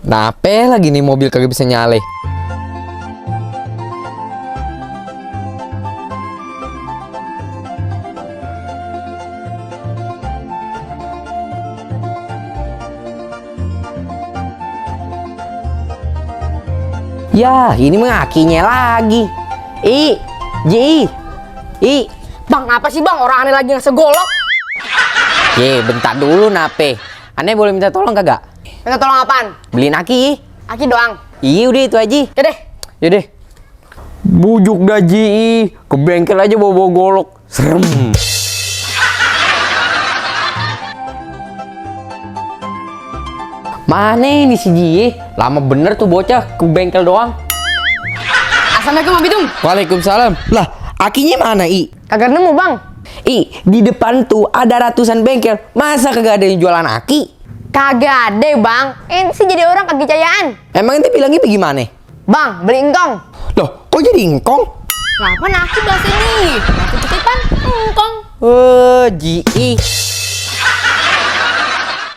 Nape lagi nih mobil kagak bisa nyale? Ya, ini mah akinya lagi. Ji. Bang, apa sih bang? Orang aneh lagi ngasih golok. Bentar dulu nape. Aneh boleh minta tolong kagak? Minta tolong apaan? Beliin aki. Aki doang. Iya udah itu aja. Yaudah. Yaudah. Bujuk dah Ji. Ke bengkel aja bawa golok. Serem. Mana ini si Ji? Lama bener tuh bocah ke bengkel doang. Assalamualaikum Om Bidung. Waalaikumsalam. Lah, akinya mana, I? Kagak nemu bang. Di depan tuh ada ratusan bengkel. Masa kagak ada yang jualan aki? Kagak ada bang. Ini sih jadi orang kagak jayaan. Emang ente bilangnya bagaimana? Bang, beli engkong. Loh, kok jadi ingkong? Kenapa naki bahasa ini? Naki titipan engkong. Ji.